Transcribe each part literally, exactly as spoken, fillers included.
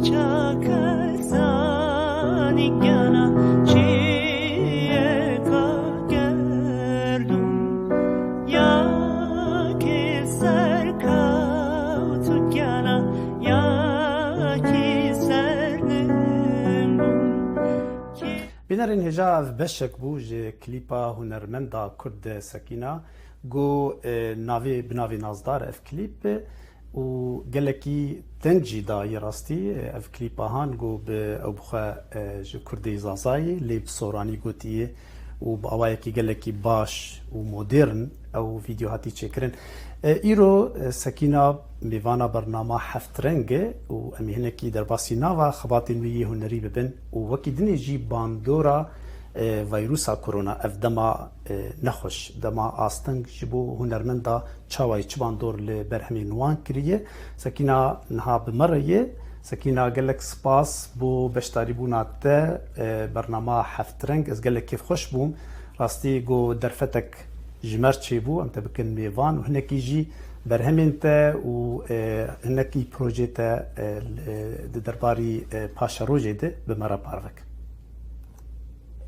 Çakesanî gena çiyeka gerdûn, ya ki serkewt gena, ya ki sernimbûn. Bînerên hêja, ev beşek bû ji klîpa hunermenda Kurd Sekîna, ku, e, navê, bi navê Nazdar ev klîp û gelekî deng jî dayî rastî. Ev klîpa han ku bi ew bixwe, e, ji Kurdê Zazayê lê bi soranî gotiye û bi awayekî gelekî baş û modern ew vîdeo hatî çêkirin. E, îro, e, Sekîna mêvana bernama Heft Reng e û em ê hinekî derbasî nava xebatên wî yê hunerî bibin û wekî dinê jî bandora, e, vîrusa korona, ev dema, e, nexweş, dema asteng ji bo hunermenda çawa ye, çi bandor li berhemên wan kiriye. Sekîna niha bi me re ye. Sekîna, gelek spas bo beşdarîbûna te, e, bernama Heft Reng. Ez gelek kêfxweş bûm. Rastî ku derfetek ji me re çêbû, em te bikin mêvan û hinekî jî berhemên te û, e, hinekî projê te, e, li, di derbarî, e, paşerojê de bi me re parve ke.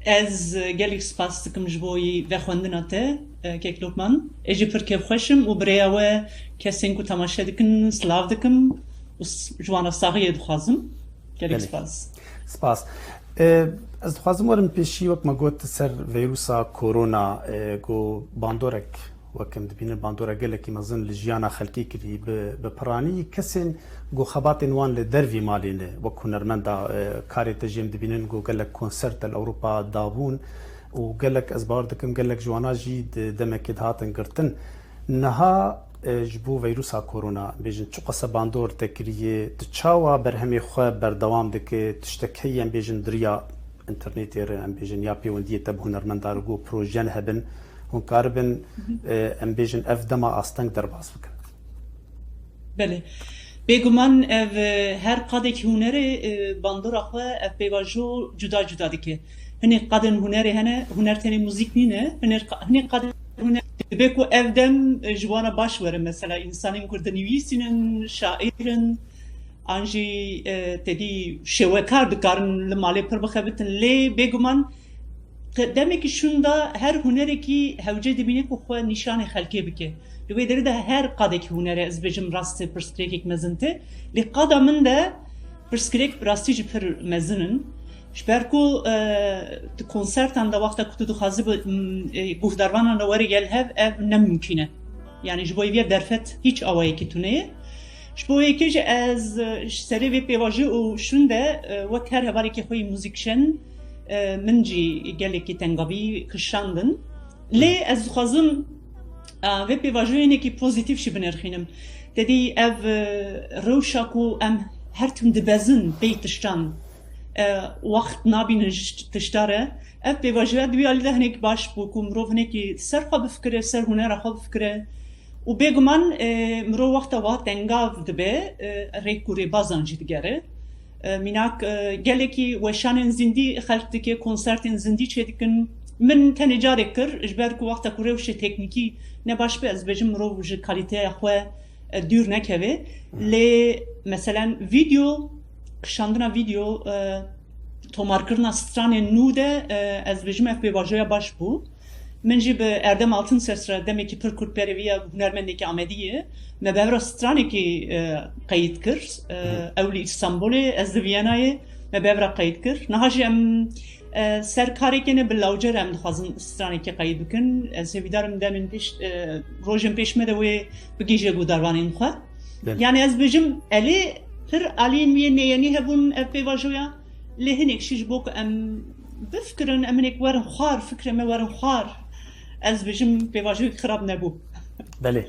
Ez gelek spas dikim ji bo vexwendina te, e, kek Lokman. Ez jî pir kêfxweş im û bi rêya we kesên ku temaşe dikin silav dikim û s-, ji wan re saxiyê dixwazim. Gelek Belê. spas. Spas. E, ez dixwazim werim pêşî, wek me got, ser vîrusa korona, e, ku bandorek, wek em dibînin, bandorek gelekî mezin li jiyana xelkê kirî. Bi, bi piranî kesên ku xebatên wan li dervî malê ne, wek hunermenda, e, karê te jî em dibînin ku gelek konsert li Ewropa dabûn û gelek, ez bawer dikim, gelek ji wana jî di demekê de hatin girtin. Niha, e, ji bo vîrusa korona, bêjin, çiqas bandor te kiriye, tu çawa berhemê xwe berdewam dike, tiştek heye, em bêjin, di riya înternetê re, em bêjin, ya pêwendiyê te bi hunermenda re, ku projen hebin, hûn karibin, e, em bêjin, ev dema asteng derbas bikin? Belê. Bêguman ev, e, her qadekî hunerê, e, bandora xwe, ev pêvajo cuda cuda dike. Hinek qadên hunerê hene, huner tenê muzîk nîne, hinek qa-, hinek qadên huner dibe ku ev dem, e, ji wana baş were. Mesela, însanên ku dinivîsînin, şaîr in, an jî, e, te dî şêwekar dikarin li malê pir bixebitin. Lê bêguman qe-, demekî şûnda her hunerekî hewce dibîne ku xwe nîşanê xelkê bike. Li wê derê de her qadekî hunerê, ez bêjim, rastî pirsgirêkek mezin tê. Lê qada min de pirsgirêk bi rastî jî pir mezin in. Ji ber ku, e, di konsertan de wexta ku tu dixwazî bi, m, e, guhdarvanan re werî gel hev, ev ne mimkîn e. Yanî ji bo vê derfet hîç awayekî tune ye. Ji bo yekê jî ez, e, ji serê vê pêvajoyê û şûnde, e, wek her hevalekî xwe yî muzîkjen, e, min jî gelekî tengavî kişandin. Lê ez dixwazim, e, vê pêvajoyê hinekî pozîtîf jî binirxînim. Te dî ev, e, rewşa ku em her tim dibezin pey tiştan, e, wext nabînin ji tişta re. Ev pêvajoya di wî alî de hinek baş bû ku mirov hinekî ser xwe bifikire, ser hunera xwe bifikire. Û bêguman, e, mirov wexta wiha tengav dibe, e, rêk û rêbazan jî digere. E, mînak, e, gelekî weşanên zindî xelk dike, konsertên zindî çêdikin. Min tenê carek kir, ji ber ku wexta ku rewşê teknîkî ne baş be, ez bêjim mirov ji kalîteya xwe, e, dûr nekeve. Lê, meselen, vîdeo, kişandina vîdeo, e, tomarkirina stranên nû de, e, ez bêjim ev pêvajoya baş bû. Min jî bi Erdem Altınses re demekî pir kurt berê vî ya, hunermendekî Amedî ye. Me bi hev re stranekî, e, qeyd kir. E, Hı hı. Ew li Îstanbulê, ez li Viyanayê. Me bi hev re qeyd kir. Niha jî em, e, ser karekê ne, bi lawce re em dixwazin stranekî qeyd bikin. Ez hêvîdar im demên pêş, e, rojên pêş me de wê bigihîje guhdarvanên xwe. Belê. Yani ez bêjim, elê pir alîn wê nêyenî hebûn ev pêvajoya. Lê hinek jî ji bo ku em bifikirin, em hinek werin xwar, fikrê me werin xwar. Ez bêjim pêvajoyek xirab nebû. Belê.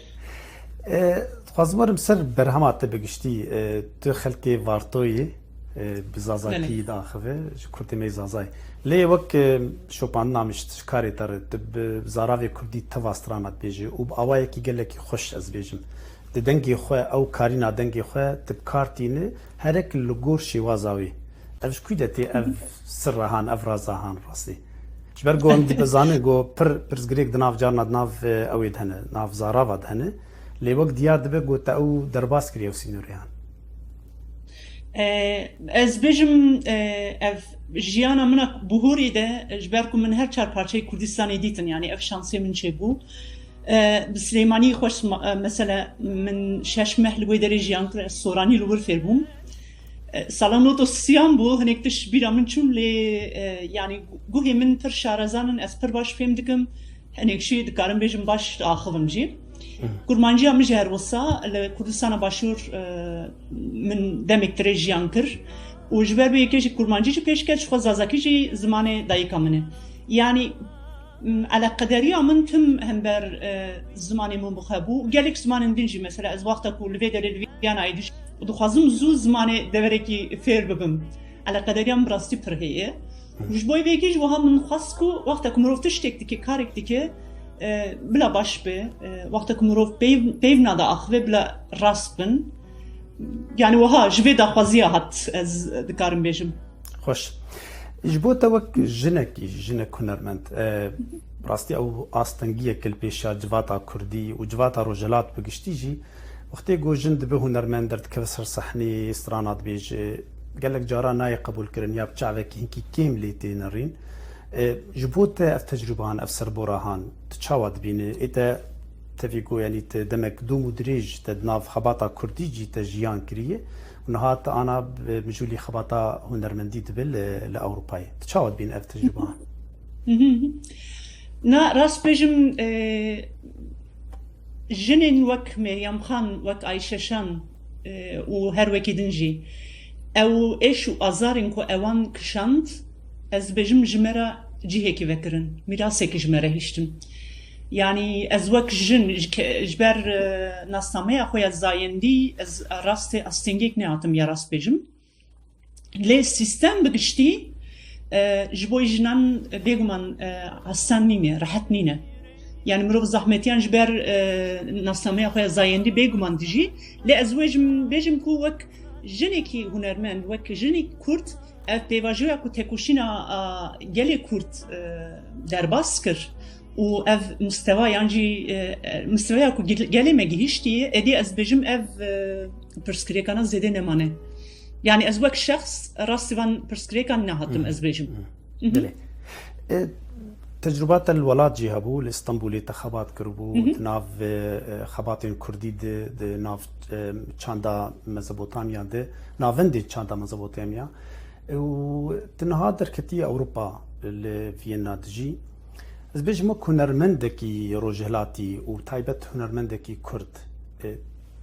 E, dixwazim werim ser berhema te bi giştî. E, tu xelkê Vartoyê, e, bi zazakî Belê. diaxive, ji kurtê me yê Zazayê. Lê wek, e, şopandina min ji karê te re, tu bi zaravê kurdî teva strana dibêjî û bi awayekî gelekî xweş, ez bêjim. Di dengê xwe, ew karîna dengê xwe, tu bi kar tîni, herek li gor şêwaza wê. Ev ji kû de tê, ev sirra han, ev raza han rastî? Ji ber ku em dî bizanin ku pir pirsgirêk di nav carna di nav, e, ew ê de hene, nav zarava de hene. Lê wek diyar dibe ku te ew derbas kiriye ew sînorê han. E, ez bêjim, e, ev jiyana min a bihurî de, ji ber ku min her çar parçeyê Kurdistanê dîtin, yanî ev şansê min çêbû. E, bi Silêmanî xweş, ma-, e, mesela min şeş meh li wê derê jiyan kir, ez soranî li wir fêr bûm. E, sala nod û sîyan bû, hinek tişt bîra min çûn lê, e, yanî guhê min pir şarezan in, ez pir baş fêm dikim. Hinek jî dikarim bêjim baş diaxivim jî. Kurmanciya min jî her wisa li Kurdistana Başûr, e, min demek dirêj jiyan kir. Û ji ber vê yekê jî kurmancî jî pêş ket, ji xwe zazakî jî zimanê dayika min e. Yanî, m, eleqederiya min tim hember, e, zimanê min bi xwe bû. Gelek zimanên din jî, mesela ez wexta ku li vê derê li Vîyanayê dij û dixwazim zû zimanê deverekî fêr bibim. Eleqederiya min bi rastî pir heye. Û ji bo vê yekê jî wiha min xwest ku wexta ku mirov tiştek dike, karek dike, e, bila baş be, e, wexta ku mirov peyv-, peyv nade axive bila rast bin. Yani wiha ji vê daxwaziya hat ez dikarim bêjim. Xweş. Ji bo te wek jinekî, jinek hunermend, e, rastî ew astengiyek li pêşa civata kurdî û civata rojhilat bi giştî jî, wextê ku jin dibe hunermend, derdikeve ser sehnê, strana dibêje, gelek cara nayê qebûlkirin ya bi çavekî hinkî kêm lê tê nerîn. E, ji bo te ev tecrûbehan, ev serbora han, tu çawa dibînî? Ê te tevî ku, yanî te demek dûm û dirêj te di nav xebata kurdî jî te jiyan kiriye û niha te ana bi mijûlî xebata hunermendî dibe li, li Ewropayê. Tu çawa dibînî ev tecrûbehan? Na, rast bêjim, e, jinên wek Meryem Xan, wek Ayşe Şan, e, û her wekî din jî, ew êş û azarên ku ewan kişand, ez dibêjim ji me re cihekî vekirin, mîrasekî ji me re hiştin. Yanî ez wek jin, ji ke-, ji ber, e, nasnameya xwe ya zayendî, ez rastê astengek nehatim ya rast bêjim. Lê sîstem bi giştî, e, ji bo jinan bêguman, e, asan nîne, rehet nîne. Yani mirov zahmetiyan ji ber, e, nasnameya xwe ya zayendî bêguman dijî. Lê ez wê jim bêjim ku wek jinekî hunermend, wek jinekî Kurd, ev pêvajoya ku tekoşîna, a, gelê Kurd, e, derbas kir û ev mistewa yan jî, e, e, misteweya ku gil-, gelê me gihiştiye, êdî ez bêjim ev, e, pirsgirêkana zêde nemane. Yani ez wek şexs rastî van pirsgirêkan nehatim ez bêjim. Belê. E, tecrûba te li welat jî hebû, li Stenbolê te xebat kiribû, di nav, e, xebatên kurdî de, di nav, e, çanda Mezopotamya de, navendê çanda Mezopotamya. E, û tu niha derketî Ewropa li Viyena dijî. Ez bêjim wek hunermendekî rojhilatî û taybet hunermendekî kurd, e,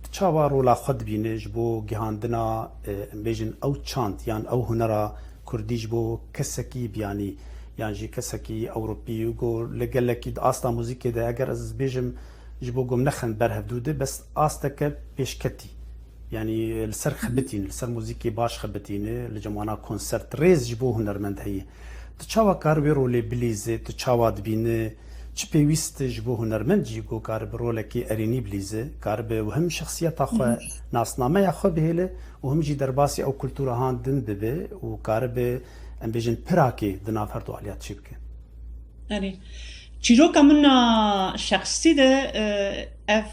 tu çawa rola xwe dibîne ji bo gihandina, e, em bêjin ew çand yan ew hunera kurdî ji bo kesekî biyanî yan jî kesekî ewropî û ku li gelekî di asta muzîkê de eger ez bêjim ji bo ku em nexin ber hevdû de bes asteke pêşketî. Yanî li ser xebitîn, li ser muzîkê baş xebitîne, li cem wana konsert rêz ji bo hunermend heye. Tu çawa kar wê rolê bilîze, tu çawa dibîne, çi pêwîst ji bo hunermend jî ku karibe rolekî erênî bilîze, karibe û him şexsiyeta xwe, nasnameya xwe bihêle û him jî derbasî ew kultura han din bibe û karibe, em bêjin, pirakê di nav her du aliyat çêbike? Erê. Çîroka min a şexsî de, e, ev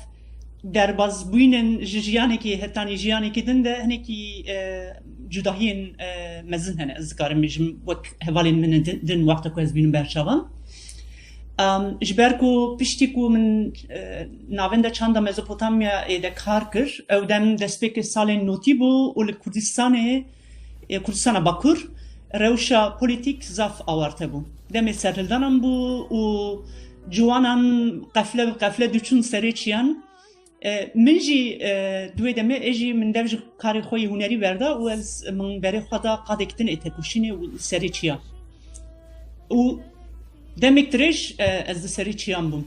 derbazbûyînên ji jiyanekî hetanî jiyanekî din de hinekî, e, cudahiyên, e, mezin hene. Ez dikarim bêjim wek hevalên min din, din wexta ku ez bînim ber çavan. Am, ji ber ku piştî ku min, e, navenda çanda Mezopotamyayê de kar kir, ew dem destpêkê salên notî bû û li Kurdistanê, e, Kurdistana Bakur rewşa polîtîk zaf awarte bû. Demê serhildanan bû û ciwanan qefle bi qefle diçûn serê çiyan. E, min jî, e, di wê demê ez jî min dev ji karê xwe yê hunerî berda û ez min berê xwe da qadek din ê tekoşînê û serê çiya. Û demek dirêj, e, ez di serê çiyan bûm.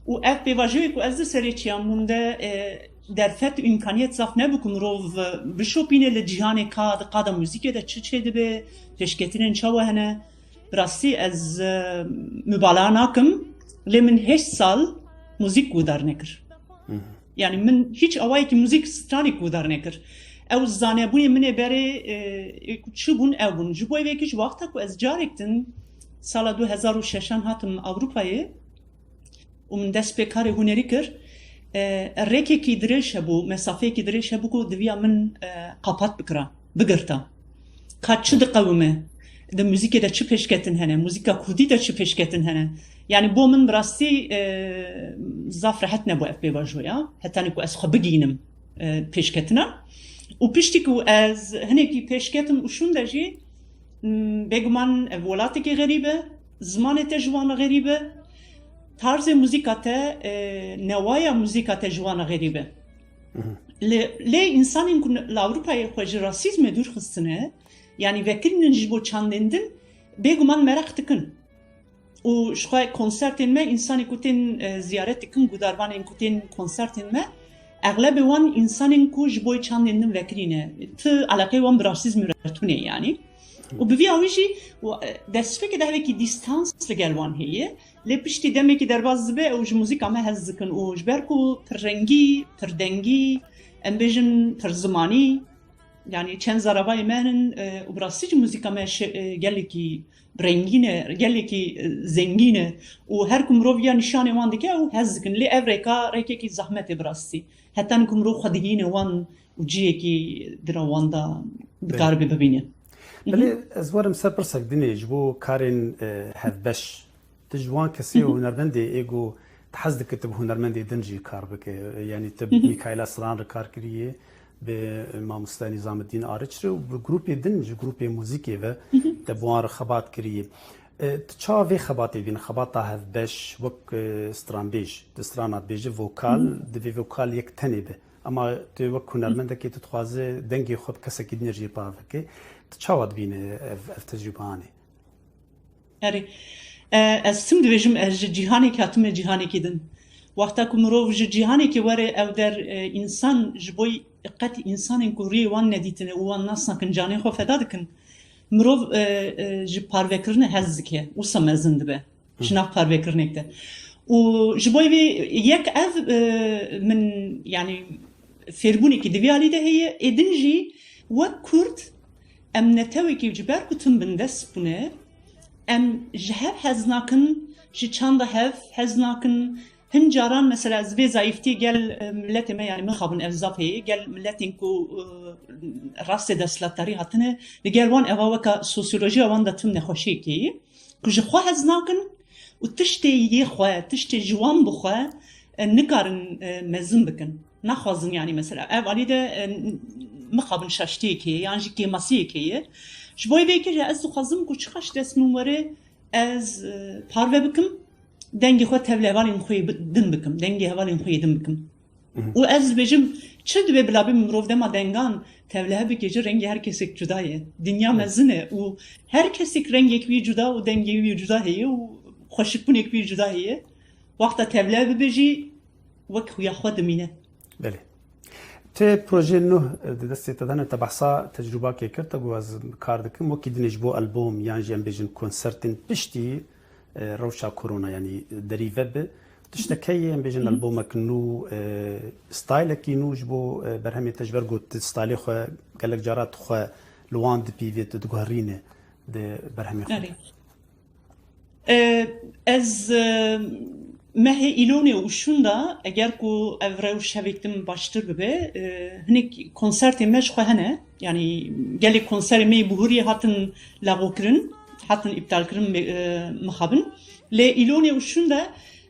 Û ev pêvajoyê ku ez di serê çiyan bûm de, e, derfet û îmkaniyet zaf nebû ku mirov, e, bişopîne li cîhanê ka di qada muzîkê de çi çêdibe, pêşketinên çawa hene. Bi rastî ez, e, mubalaxa nakim, lê min heşt sal muzîk guhdar nekir. Yani min hiç awayekî muzîk stranê guhdar nekir. Ew zanebûnê min ê berê, e, ê ku çi bûn ew bûn. Ji bo vê yekê ji wexta ku ez carek din sala du hezar û şeşan hatim Ewropayê û min dest pê karê hunerî kir, e, rêkekî dirêj hebû, mesafeyekî dirêj hebû ku diviya min, e, qapat bikira. bigirta. Ka çi diqewime? Di muzîkê de çi pêşketin hene? Muzîka kurdî de çi pêşketin hene? Yani bo min bi rastî, e, zaf rehet nebû ev pêvajoya. Hetanî ku ez xwe bigihînim, e, pêşketinan. Û piştî ku ez hinekî pêşketim û şûnde jî, m, bêguman ev welatekî xerîb e, zimanê te ji wan re xerîb e, tarzê muzîka te, e, newaya muzîka te ji wan re xerîb e. Lê, lê însanên ku li Ewropayê xwe ji rasîzmê dûr xistine, yanî vekirînin ji bo çandên din, bêguman meraq dikin. Û ji xwe konsertên me, însanê ku tên, e, ziyaret dikin, gudarvanên ku tên konsertên me, exlebê wan însanên ku ji bo çandên din vekirî ne. Ti eleqeyê wan bi rasîzmê re tune ye, yanî. Û bi vî awî jî, e, destpêkê de hevekî dîstans li gel wan heye. Lê piştî demekî derbas dibe, ew ji muzîka me hez dikin û ji ber ku pirrengî, pirdengî, em bêjin pirzimanî, yanî çend zarabayê me hene, e, û bi rastî jî muzîka me şe-, e, gelekî rengîn e, gelekî, e, zengîn e û her ku mirov ya nîşanê wan dike, ew hez dikin. Lê ev rêka rêkekî zehmet e bi rastî. Hetan ku mirov xwe digihîne wan û cihekî di nava wan de dikaribe bibîne. Belê, ez werim ser pirsek dinê ji bo karên, e, hevbeş. Tu ji wan kesê hunermendê ê ku tu hez dike tu bi hunermendê din jî kar bike. Yanî tu bi Mîkaîla Silan re kar kiriye, bi mamoste Nîzameddîn Ariç re û bi grûpê din ji grûpê muzîkê ve te bi wan re xebat kiriye. E, tu çawa vê xebatê bîne, xebata hevbeş wek, e, stranbêj? Tu strana dibêje vokal, divê vokal yek tenê be. Ema tu wek hunermendekê tu dixwaze dengê xwe bi kesekî din jî parve bike. Tu çawa dibîne ev, ev tecrûbeyanê? Erê. E, ez tim dibêjim, ez ji cîhanekî hatime cîhanekî din. Wexta ku mirov ji cîhanekî were ew der, e, însan ji bo qet însanên ku rûyê wan nedîtine û wan nas nakin, canê xwe feda dikin. Mirov, e, e, ji parvekirine hez dike, wisa mezin dibe. Ji nav parvekirinek de. Û ji bo vê yek ev, e, min, yanî, fêrbûnekî di vî alî de heye. Ê din jî wek Kurd em netewekî ji ber ku tim bindest bûne, em ji hev hez nakin, ji çanda hev hez nakin. Hin caran mesela ez vê zayîftiyê gel, e, miletê me, yanî mixabin ev zaf heye, gel miletên ku, e, rastê desthilatdarî hatine, li gel wan eva weka sosyolojiya wan de tim nexweşiyekê ye. Ku ji xwe hez nakin û tiştê yê xwe, tiştê ji wan bi xwe, e, nikarin, e, mezin bikin. Naxwazin, yanî mesela ev alî de, e, mixabin şaştiyekê ye yan jî kêmasiyekê ye. Ji bo vê yekê jî ez dixwazim ku çiqas dest min were ez, e, parve bikim, dengê xwe tevli hevalên xwe yê bi-, din bikim, dengê hevalên xwe yê din bikim. Û ez dibêjim, çi dibe bila bê mirov dema dengan tevlihev bike jî rengê her kesek cuda ye. Dinya mezin e û her kesek rengek wî cuda û dengê wî cuda heye û xweşikbûnek wî cuda heye. Wexta tevlihev bibe jî wek xuya xwe dimîne. Belê. Ti projeyên nû di destê te de ne, te behsa tecrûbakê kir, te got ez kar dikim, wekî dinê ji bo albûm yan jî em bêjin konsertên piştî e, rewşa korona, yanî derî ve bi. Tiştekeyê em bêjin albûmek nû, e, stylekî nû ji bo, e, berhemê te, ji ber ku tu stylê xwe gelek cara tu xwe li wan dipîvê, tu diguherîne di berhemê xwe de. Erê. E, ez, e, mehê Îlonê û şûnda, eger ku ev rewş hevêk din baştir bibe, e, hinek konsertê me ji xwe hene. Yanî gelek konserê me yê bihuriyê hatin lexokirin, hatin îptalkirin, e, mixabin. Lê Îlonê û şûnde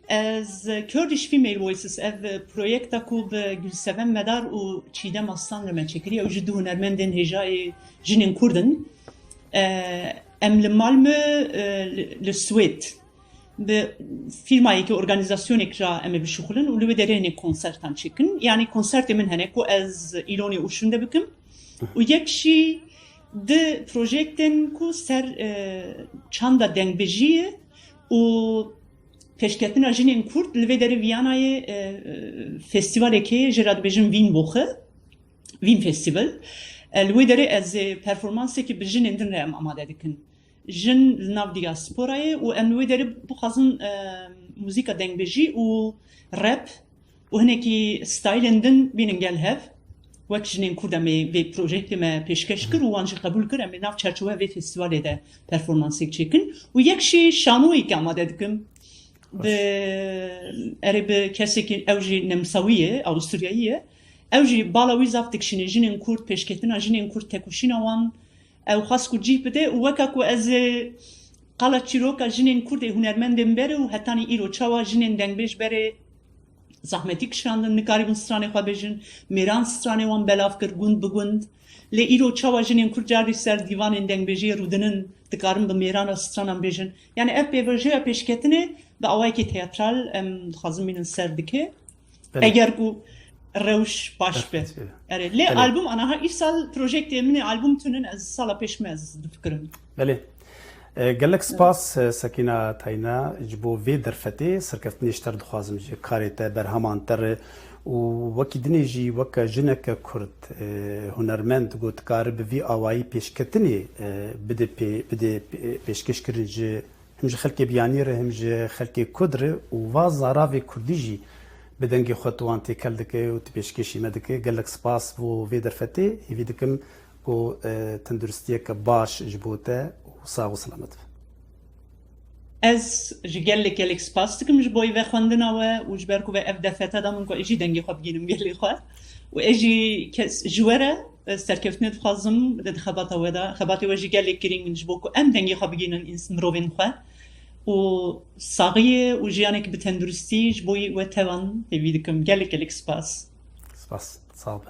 ez Kurdish Female Voices, ev proyekta ku bi Gulseven Medar û Çiğdem Aslan re me çêkiriye, ew jî du hunermendên hêjayê jinên Kurd in. E, em li Malmö, e, li, li Swêd bi fîrmayekî, organîzasyonek re em ê bişuxulin û li wê derê hinek konsertan çêkin. Yanî konsertê min hene ku ez Îlonê û şûnde bikim. Û yek jî di projektên ku ser, e, çanda dengbêjî ye û pêşketina jinên Kurd li vê derê Vîyanayê, e, e, festîvalekê jê re dibêjin Wien Woche, Wien Festival. E, li wê derê ez, e, performansekî bi jinên din re em amade dikin. Jin li nav diasporayê û em li wê derê bixwazin, e, muzîka dengbêjî û rap û hinekî stylên din bînin gel hev. Wek jinên Kurd em ê vê projektê me pêşkeş kir û wan jî qebûl kir. Em ê nav çerçeweya vê festîvalê de performansek çêkin. Û yek jî şanoyekê amade dikim. Bi, erê bi kesekî, ew jî nemsawî ye, Awisturyayî ye. Ew jî bala wî zaf dikişîne, jinên Kurd, pêşketina jinên Kurd, tekoşîna wan, ew xwest ku cîh bide û weke ku ez ê qala çîroka jinên Kurd ê hunermendên berê û hetanî îro çawa jinên dengbêj berê zehmetî kişandin, nikarîbin stranê xwe bêjin, mêran stranê wan belav kir gund bi gund. Lê îro çawa jinên Kurd carî ser dîvanên dengbêjiyê rûdinin, dikarin bi mêran re stranan bêjin. Yani ev pêvajoya pêşketinê bi awayekî teatral em dixwazin bînin ser dike. Belê. Eger ku rewş baş be. Perfect, belê. Erê, lê Belê. Album anaha îsal projektê min ê album tunin ez sala pêş me ez difikirim. Belê. E, gelek spas, e, Sekîna Tayna, ji bo vê derfetê serkeftinê ji te re dixwazim, ji karê te, berheman te re û wekî dinê jî weke jineke Kurd, e, hunermend, gotkar bi vî awayî pêşketinê, e, bide pê-, bide pê-, pêşkêş kirin ji him ji xelkê biyanî re, him ji xelkê Kurd re û va zaravê Kurdî jî bi dengê xwe tu wan têkel dike û tu pêşkêşî me dike. Gelek spas bo vê derfetê. Hêvî dikim ku, e, tenduristiyeke baş ji bo te û sax û selamet be. Ez ji gelek gelek spas dikim ji bo vexwendina we û ji ber ku ve ev derfete da min ku ez jî dengê xwe bigînim gelê xwe û ez jî kes ji we re, e, serkeftinê dixwazim di xebata we de. Xebatê we jî gelek girîng in ji bo ku em dengê xwe bigînin ins-, mirovên xwe û saxiyê û jiyanek bi tenduristî ji bo we tevan hêvî dikim. Gelek gelek spas. Spas. Sağ ol.